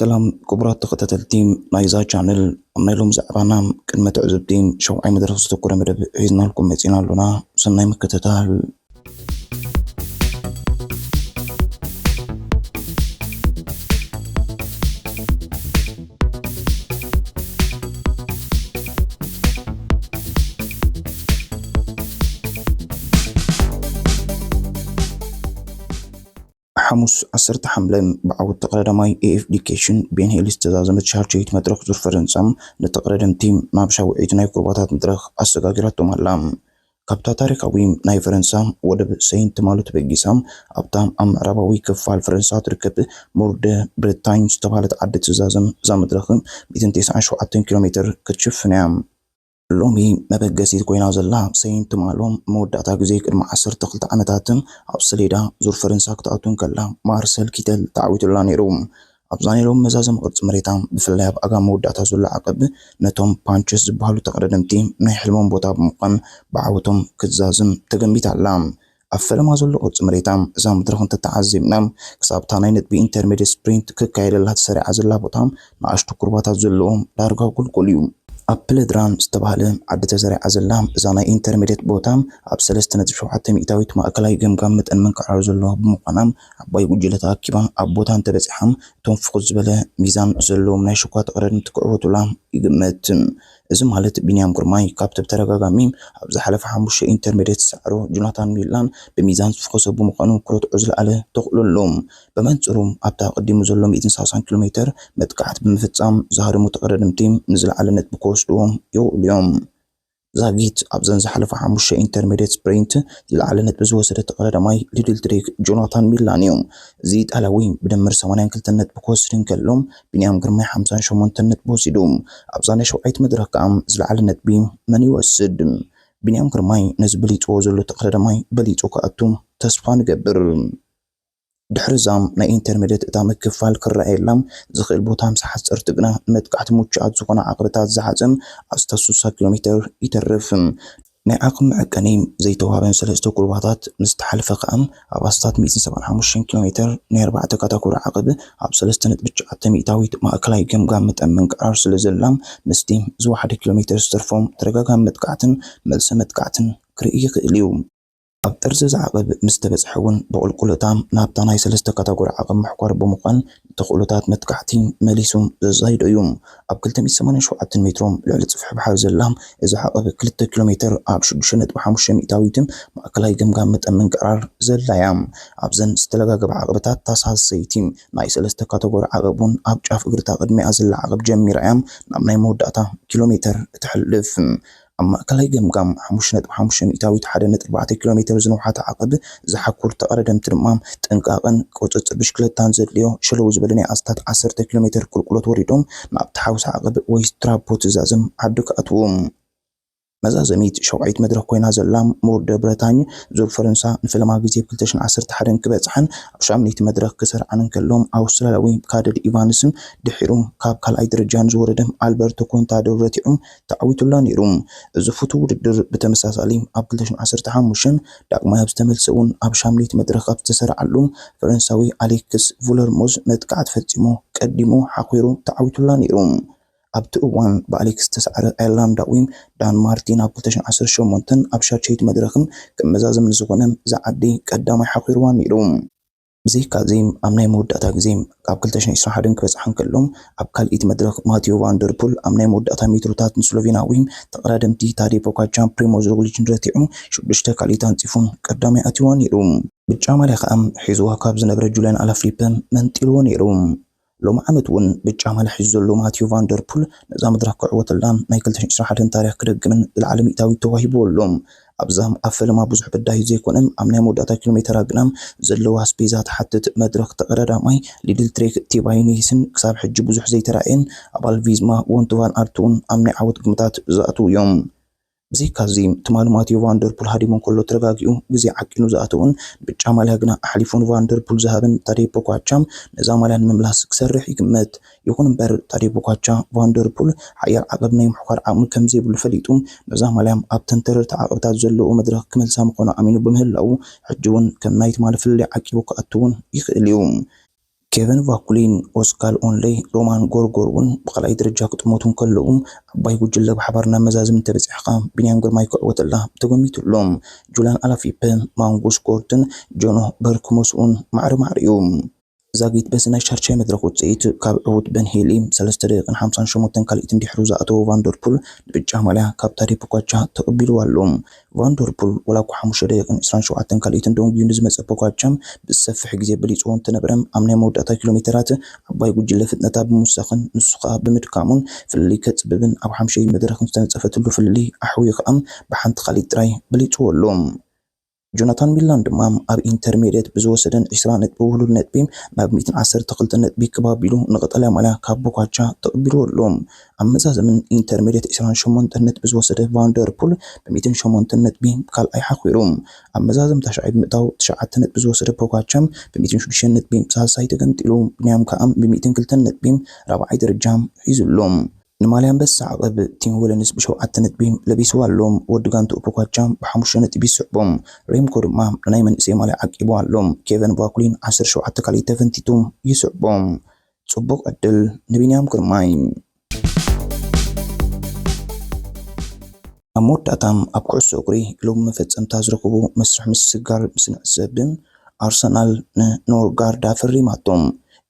ሰላም ክቡራት ተኸታተልቲ ናይዛ ቻነል፣ ኣብ ናይ ሎም ዛዕባና ቅድመ ትዕዝብቲ ሸውዓይ መድረኽ ዘተኮረ መደብ ሒዝናልኩም መጺና ኣሎና። ሰናይ ምክትታል። ሓሙስ ዓሰርተ ሓምለ ብዓወት ተቐዳዳማይ ኤ ኤፍ ዲ ኬሽን ቤን ሄሊ ዝተዛዘመት ሻርጀይት መድረኽ ዙር ፈረንሳ፣ ንተቐዳደምቲ ናብ ሻውዒት ናይ ኩርባታት መድረኽ ኣሰጋጊራቶም ኣላ። ካብታ ታሪኻዊ ናይ ፈረንሳ ወደብ ሰይንት ማሎ ተበጊሳ፣ ኣብታ ኣብ ምዕራባዊ ክፋል ፈረንሳ ትርከብ ሞር ደ ብረታኝ ዝተባህለት ዓዲ ትዛዘም እዛ መድረኽ ሚእትን ተስዓን ሸውዓተን ኪሎ ሜትር ክትሽፍን እያ። ሎሚ መበገሲት ኮይና ዘላ ሰይንት ማሎ፣ መወዳእታ ግዜ ቅድሚ ዓሰርተ ክልተ ዓመታት ኣብ ሰሌዳ ዙር ፈረንሳ ክትኣቱ እንከላ፣ ማርሰል ኪተል ተዓዊቱላ ነይሩ። ኣብዛ ናይ ሎሚ መዛዘሚ ቅርጺ መሬታ፣ ብፍላይ ኣብ ኣጋ መወዳእታ ዘሎ ዓቐብ፣ ነቶም ፓንቸስ ዝበሃሉ ተቐዳደምቲ ናይ ሕልሞም ቦታ ብምዃን ብዓወቶም ክትዛዝም ተገንቢታ ኣላ። ኣብ ፈለማ ዘሎ ቅርጺ መሬታ፣ እዛ መድረኽ እንተተዓዚብና፣ ክሳብ እታ ናይ ነጥቢ ኢንተርሜድየት ስፕሪንት ክካየደላ ተሰሪዓ ዘላ ቦታ፣ ንኣሽቱ ኩርባታት ዘለዎ ዳርጋ ጎልጎል እዩ። ኣብ ፕለድራን ዝተባህለ ዓዲ ተሰሪዓ ዘላ እዛ ናይ ኢንተርሜድየት ቦታ፣ ኣብ ሰለስተ ነጥቢ ሸውዓተ ሚእታዊት ማእከላይ ገምጋም መጠን ምንቅዕራር ዘለዎ ብምዃና፣ ዓባይ ጉጅለ ተኣኪባ ኣብ ቦታ እንተበጺሓ፣ እቶም ፍኹስ ዝበለ ሚዛን ዘለዎም ናይ ሽኳ ተቐዳደምቲ ክዕወቱላ ይግመት። እዚ ማለት ቢንያም ግርማይ ካብቲ ብተደጋጋሚ ኣብ ዝሓለፈ ሓሙሽተ ኢንተርሜድየት ዝሰዓሮ ጆናታን ሚላን ብሚዛን ዝፈኾሰ ብምዃኑ ክረትዖ ዝለዓለ ተኽእሎ ኣሎ። ብመንጽሩ ኣብቲ ኣቐዲሙ ዘሎ ሚእትን ሰላሳን ኪሎ ሜትር መጥቃዕቲ ብምፍጻም ዝሃደሙ ተቐዳደምቲ ንዝለዓለ ነጥቢ ክወስድዎ ይኽእሉ እዮም። ዛጊት ኣብዘን ዝሓለፋ ሓሙሽተ ኢንተርሜድየት ስፕሪንት ዝለዓለ ነጥቢ ዝወሰደ ተቐዳዳማይ ሊድል ትሬክ ጆናታን ሚላን እዩ። እዚ ኢጣልያዊ ብድምር ሰማንያን ክልተን ነጥቢ ክወስድ እንከሎ፣ ቢንያም ግርማይ ሓምሳን ሸሞንተን ነጥቢ ወሲዱ። ኣብዛ ናይ ሸውዓይቲ መድረኽ ከኣ ዝለዓለ ነጥቢ መን ይወስድ? ቢንያም ግርማይ ነዚ በሊጽዎ ዘሎ ተቐዳዳማይ በሊጹ ክኣቱ ተስፋ ንገብር። ድሕሪ እዛ ናይ ኢንተርሜድየት እታ ምክፋል ክረኣየላ ዝኽእል ቦታ ምስ ሓጸርቲ ግና፣ ንመጥቃዕቲ ምቹኣት ዝኾና ዓቐብታት ዝሓዘ ኣስታት ስሳ ኪሎ ሜትር ይተርፍ። ናይ ዓቕሚ መዐቀኒ ዘይተዋህበን ሰለስተ ኩርባታት ምስ ተሓልፈ ከኣ፣ ኣብ ኣስታት ሚእትን ሰብዓን ሓሙሽተን ኪሎ ሜትር ናይ ኣርባዕተ ካታጎሪ ዓቐብ ኣብ ሰለስተ ነጥቢ ትሽዓተ ሚእታዊት ማእከላይ ገምጋም መጠን ምንቅዕራር ስለ ዘላ፣ ምስቲ ዝወሓደ ኪሎ ሜትር ዝተርፎም ተደጋጋሚ መጥቃዕትን መልሰ መጥቃዕትን ክርኢ ይኽእል እዩ። ኣብ ጥርዚ እዚ ዓቐብ ምስ ተበጽሐ እውን ብቑልቁለታ ናብታ ናይ ሰለስተ ካታጎሪ ዓቐብ ምሕኳር ብምዃን ተኽእሎታት መጥቃዕቲ መሊሱ ዘዛይዶ እዩ። ኣብ ክልተ ሚእትን ሰማንያን ሸውዓተን ሜትሮ ልዕሊ ጽፍሒ ባሕሪ ዘላ እዚ ዓቐብ ክልተ ኪሎ ሜትር ኣብ ሽዱሽተ ነጥቢ ሓሙሽተ ሚእታዊት ማእከላይ ገምጋም መጠን ምንቅዕራር ዘላ እያ። ኣብዘን ዝተለጋገባ ዓቐብታት እታ ሳልሰይቲ ናይ ሰለስተ ካታጎሪ ዓቐብ እውን ኣብ ጫፍ እግርታ ቅድሚኣ ዘላ ዓቐብ ጀሚራ እያ ናብ ናይ መወዳእታ ኪሎ ሜትር እትሕልፍ። ኣብ ማእከላይ ገምጋም ሓሙሽተ ነጥቢ ሓሙሽተ ሚእታዊት ሓደ ነጥቢ ኣርባዕተ ኪሎ ሜትር ዝነውሓት ዓቐብ ዝሓኩር ተቐዳደምቲ ድማ ጥንቃቐን ቁጽጽር ብሽክለታን ዘድልዮ ሸለው ዝበለ ናይ ኣስታት ዓሰርተ ኪሎ ሜትር ቁልቁለት ወሪዶም ናብቲ ሓውሲ ዓቐብ ወይ ስትራፖ ትዛዝም ዓዲ ክኣትዉ። መዛዘሚት ሸውዓይቲ መድረኽ ኮይና ዘላ ሞር ደ ብረታኝ ዙር ፈረንሳ ንፈለማ ግዜ ብ ክልተ ሽሕን ዓሰርተ ሓደን ክበጽሓን ኣብ ሻምነይቲ መድረኽ ክሰርዓን እንከሎ፣ ኣውስትራልያዊ ካደድ ኢቫንስን ድሒሩ ካብ ካልኣይ ደረጃ ንዝወረደ ኣልበርቶ ኮንታዶ ረቲዑ ተዓዊቱላ ነይሩ። እዚ ፍቱው ውድድር ብተመሳሳሊ ኣብ ክልተ ሽሕን ዓሰርተ ሓሙሽተን ዳግማይ ኣብ ዝተመልሰ እውን ኣብ ሻምነይቲ መድረኽ ኣብ ዝተሰርዓሉ፣ ፈረንሳዊ ኣሌክስ ቩለርሞዝ መጥቃዕቲ ፈጺሙ ቀዲሙ ሓኺሩ ተዓዊቱላ ነይሩ። ኣብቲ እዋን ብኣሌክስ ዝተሳዕረ ኣየርላንዳዊ ዳን ማርቲን ኣብ ክልተ ሽሕን ዓሰርተ ሸሞንተን ኣብ ሻድሸይቲ መድረኽን ከም መዛዘሚ ንዝኾነ እዛ ዓዲ ቀዳማይ ሓኺርዋ ነይሩ። ብዘይካዚ፣ ኣብ ናይ መወዳእታ ግዜ፣ ካብ ክልተ ሽሕን ዕስራን ሓደን ክበጽሕ እንከሎ፣ ኣብ ካልኣይቲ መድረኽ ማቲዮ ቫን ደር ፑል ኣብ ናይ መወዳእታ ሜትሮታት ንስሎቬንያዊ ተቐዳደምቲ ታዴ ፖጋቻ ፕሪሞዝ ሮግሊችን ረቲዑ ሽዱሽተ ካልኢት ኣንጺፉ ቀዳማይ ኣትዩዋ ነይሩ። ብጫ ማልያ ከኣ ሒዝዋ ካብ ዝነበረ ጁልያን ኣላፍሊፐ መንጢልዎ ነይሩ። ሎሚ ዓመት እውን ብጫ ማልያ ሒዙ ዘሎ ማቲዮ ቫን ደር ፑል ነዛ መድረኽ ክዕወተላን ናይ ክልተ ሽሕን ዕስራን ሓደን ታሪኽ ክደግምን ዝለዓለ ሚእታዊት ተዋሂብዎ ኣሎ። ኣብዛ ኣብ ፈለማ ብዙሕ በዳሂ ዘይኮነ፣ ኣብ ናይ መወዳእታ ኪሎ ሜተራ ግና ዘለዋ ኣስቤዛ ትሓትት መድረኽ ተቐዳዳማይ ሊድል ትሬክ ቲባይኒስን ክሳብ ሕጂ ብዙሕ ዘይተራእየን ኣባል ቪዝማ ዎንት ቫን ኣርት እውን ኣብ ናይ ዓወት ግምታት ዝኣትዉ እዮም። ብዘይካዚ፣ ትማሊ ማቲዮ ቫን ደር ፑል ሃዲሙ እንከሎ ተረጋጊኡ ግዜ ዓቂኑ ዝኣተወን ብጫ ማልያ ግና ኣሕሊፉ ንቫን ደር ፑል ዝሃበን ታዴ ፖጋቻ ነዛ ማልያ ንምምላስ ክሰርሕ ይግመት። ይኹን እምበር፣ ታዴ ፖጋቻ ቫን ደር ፑል ሓያል ዓቐብ ናይ ምሕኳር ዓቕሚ ከም ዘይብሉ ፈሊጡ፣ ነዛ ማልያ ኣብተን ተረርቲ ዓቐብታት ዘለዉ መድረኽ ክመልሳ ምዃኑ ኣሚኑ ብምህላዉ፣ ሕጂ እውን ከም ናይ ትማሊ ፍልልይ ዓቂቡ ክኣቱ እውን ይኽእል እዩ። ኬቨን ቫኩሊን፣ ኦስካል ኦንሌ፣ ሮማን ጎርጎር እውን ብኻልኣይ ደረጃ ክጥመቱ እንከለዉ፣ ዓባይ ጉጅለ ብሓባር ናብ መዛዘሚ እንተበጺሕኻ፣ ቢንያም ግርማይ ክዕወተላ ተገሚቱ ኣሎ። ጁላን ኣላፊፐ፣ ማንጉስ ኮርትን ጆኖ በርክሞስ እውን ማዕረ ማዕረ እዩ። ዛጊት በዚ ናይ ሻርቻይ መድረኽ ውጽኢት ካብ ዕዉት በን ሄሊ ሰለስተ ደቂቕን ሓምሳን ሸሞንተን ካልኢትን ድሕሩ ዝኣተወ ቫንደርፑል ንብጫ ማልያ ካብ ታዴ ፖኳቻ ተቐቢልዋ ኣሎ። ቫንደርፑል ወላ እኳ ሓሙሽተ ደቂቕን ዕስራን ሸውዓተን ካልኢትን ደንጉዩ ንዝመጸ ፖኳቻ ብዝሰፍሕ ግዜ በሊጽዎ እንተነበረ፣ ኣብ ናይ መወዳእታ ኪሎ ሜተራት ዓባይ ጉጅለ ፍጥነታ ብምውሳኽን ንሱ ከኣ ብምድካሙን ፍልልይ ከጽብብን ኣብ ሓምሸይ መድረኽ ዝተነጸፈትሉ ፍልልይ ኣሕውዩ ከኣ ብሓንቲ ካልኢት ጥራይ በሊጽዎ ኣሎ። ጆናታን ሚላን ድማ ኣብ ኢንተርሜድየት ብዝወሰደን ዕስራ ነጥቢ ውህሉል ነጥቢ ናብ ሚእትን ዓሰርተ ክልተ ነጥቢ ክብ ኣቢሉ ንቐጠልያ ማልያ ካብ ቦኳቻ ተቐቢልዎ ኣሎ። ኣብ መዛዘምን ኢንተርሜድየት ዕስራን ሸሞንተን ነጥቢ ዝወሰደ ቫንደርፑል ብሚእትን ሸሞንተን ነጥቢ ካልኣይ ሓኺሩ። ኣብ መዛዘም ታሽዓይ ብምእታው ትሽዓተ ነጥቢ ዝወሰደ ቦኳቻ ብሚእትን ሽዱሽተን ነጥቢ ሳልሳይ ተገንጢሉ። ብንያም ከኣ ብሚእትን ክልተን ነጥቢ ራብዓይ ደረጃ ሒዙ ኣሎ። ንማልያ ኣንበሳ ዓቐብ ቲም ወለንስ ብሸውዓተ ነጥቢ ለቢስዋ ኣሎ። ወዲ ጋንትኡ ፖኳቻ ብሓሙሽተ ነጥቢ ይስዕቦም። ሬምኮ ድማ ንናይ መንእሰይ ማልያ ዓቂብዋ ኣሎ። ኬቨን ቫኩሊን ዓሰርተ ሸውዓተ ካልኢት ተፈንቲቱ ይስዕቦም። ጽቡቕ ዕድል ንቢንያም ግርማይ። ኣብ መወዳእታ ኣብ ኩዕሶ እግሪ ሎሚ መፈጸምታ ዝረኽቡ መስርሕ ምስግጋር ምስ ንዕዘብ፣ ኣርሰናል ንኖርጋርድ ኣፈሪማቶም።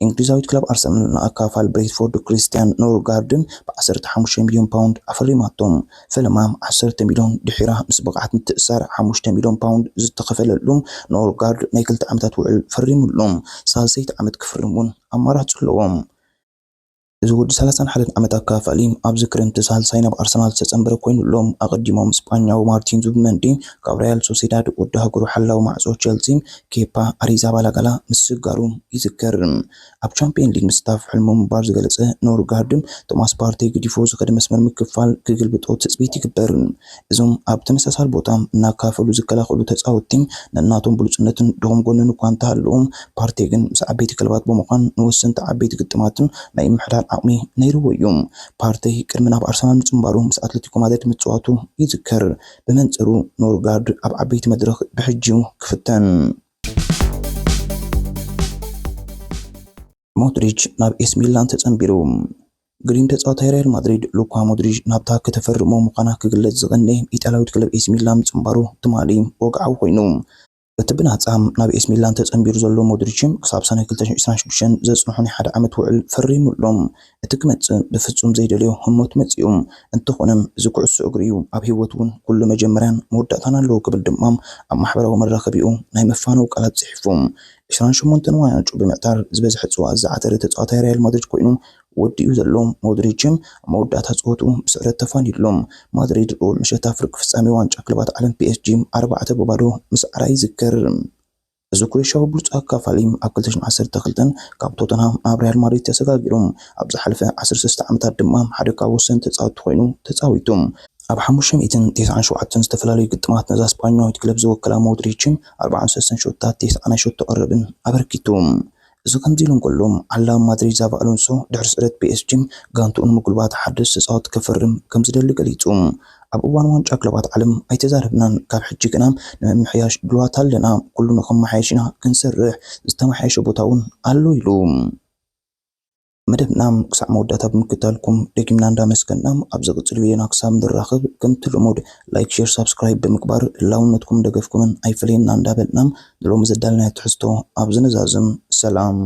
እንግሊዛዊት ክለብ ኣርሰናል ንኣካፋል ብሬትፎርድ ክሪስቲያን ኖርጋርድን ብ15 ሚልዮን ፓውንድ ኣፈሪማቶም። ፈለማ ዓሰርተ ሚልዮን ድሒራ ምስ ብቕዓት ምትእሳር ሓሙሽተ ሚልዮን ፓውንድ ዝተኸፈለሉ ኖርጋርድ ናይ ክልተ ዓመታት ውዕል ፈሪሙሉ። ሳልሰይቲ ዓመት ክፍርም እውን ኣማራጺ ኣለዎም። እዚ ወዲ ሰላሳን ሓደን ዓመት ኣካፋሊ ኣብዚ ክረምቲ ሳልሳይ ናብ ኣርሰናል ዝተጸንበረ ኮይኑ ኣሎ። ኣቐዲሞም ስጳኛዊ ማርቲን ዙቢመንዲ ካብ ሪያል ሶሴዳድ፣ ወዲ ሃገሩ ሓላዊ ማዕጾ ቸልሲ ኬፓ ኣሪዛባላጋላ ምስግጋሩ ይዝከር። ኣብ ቻምፒየን ሊግ ምስታፍ ሕልሙ ምንባር ዝገለጸ ኖርጋርድ፣ ቶማስ ፓርቴ ገዲፎ ዝኸደ መስመር ምክፋል ክግልብጦ ትጽቢት ይግበር። እዞም ኣብ ተመሳሳሊ ቦታ እናካፈሉ ዝከላኸሉ ተጻወትቲ ነናቶም ብሉጽነትን ድኹም ጎንን እኳ እንተሃለዎም፣ ፓርቴ ግን ምስ ዓበይቲ ክለባት ብምዃን ንወሰንቲ ዓበይቲ ግጥማትን ናይ ምምሕዳር ዓቕሚ ነይርዎ እዩ። ፓርቴ ቅድሚ ናብ ኣርሰናል ምጽንባሩ ምስ ኣትሌቲኮ ማድሪድ ምጽዋቱ ይዝከር። ብመንጽሩ ኖርጋርድ ኣብ ዓበይቲ መድረኽ ብሕጂ እዩ ክፍተን። ሞድሪች ናብ ኤስ ሚላን ተጸንቢሩ። ግሪን ተጻዋታይ ሪያል ማድሪድ ሉካ ሞድሪች ናብታ ከተፈርሞ ምዃና ክግለጽ ዝቐነየ ኢጣልያዊት ክለብ ኤስ ሚላን ምጽንባሩ ትማሊ ወግዓዊ ኮይኑ። እቲ ብናጻ ናብ ኤስ ሚላን ተጸንቢሩ ዘሎ ሞድሪች ክሳብ ሰነ ክልተ ሽሕን ዕስራን ሽዱሽተን ዘጽንሖ ናይ ሓደ ዓመት ውዕል ፈሪሙ ኣሎ። እቲ ክመጽእ ብፍጹም ዘይደልዮ ህሞት መጺኡ። እንተኾነ እዚ ኩዕሶ እግሪ እዩ፣ ኣብ ህይወት እውን ኩሉ መጀመርያን መወዳእታን ኣለዎ ክብል ድማ ኣብ ማሕበራዊ መራኸቢኡ ናይ መፋነዊ ቃላት ጽሒፉ። ዕስራን ሸሞንተን ዋንጫ ብምዕታር ዝበዝሐ ጽዋእ ዝዓተረ ተጻዋታይ ሪያል ማድሪድ ኮይኑ ወዲኡ ዘሎ ሞድሪች፣ ኣብ መወዳእታ ጸወትኡ ብስዕረት ተፋንዩ ኣሎ። ማድሪድ ረቡዕ ምሸት ኣብ ፍርቂ ፍጻሜ ዋንጫ ክለባት ዓለም ፒ ኤስ ጂ ኣርባዕተ ብባዶ ምስዓራ ይዝከር። እዚ ክሮኤሽያዊ ብሉጽ ኣካፋሊ ኣብ ክልተ ሽሕን ዓሰርተ ክልተን ካብ ቶተንሃም ናብ ሪያል ማድሪድ ተሰጋጊሩ። ኣብ ዝሓለፈ ዓሰርተ ሰለስተ ዓመታት ድማ ሓደ ካብ ወሰንቲ ተጻወትቲ ኮይኑ ተጻዊቱ። ኣብ ሓሙሽተ ሚእትን ተስዓን ሸውዓተን ዝተፈላለዩ ግጥማት ነዛ ስጳኛዊት ክለብ ዝወከላ ሞድሪች ኣርባዓን ሰለስተን ሾታት፣ ተስዓ ናይ ሾቶ ቀረብን ኣበርኪቱ። እዚ ከምዚ ኢሉ እንከሎ፣ ዓላዊ ማድሪድ ዛቫ ኣሎንሶ ድሕሪ ስዕረት ፒ ኤስ ጂ ጋንትኡ ንምጉልባት ሓድሽ ተጻወቲ ከፈርም ከም ዝደሊ ገሊጹ። ኣብ እዋን ዋንጫ ክለባት ዓለም ኣይተዛረብናን፣ ካብ ሕጂ ግና ንምምሕያሽ ድሉዋት ኣለና፣ ኩሉ ንኽመሓየሽ ኢና ክንሰርሕ፣ ዝተመሓየሸ ቦታ እውን ኣሎ ኢሉ። መደብና ክሳዕ መወዳእታ ብምክታልኩም ደጊምና እንዳመስገና፣ ኣብ ዝቕጽል ቪድዮና ክሳብ ንራኸብ ከምቲ ልሙድ ላይክ፣ ሼር፣ ሳብስክራይብ ብምግባር ህላውነትኩም ደገፍኩምን ኣይፈለየና እንዳበልና ንሎሚ ዘዳለናዮ ትሕዝቶ ኣብዚ ነዛዝም። ሰላም።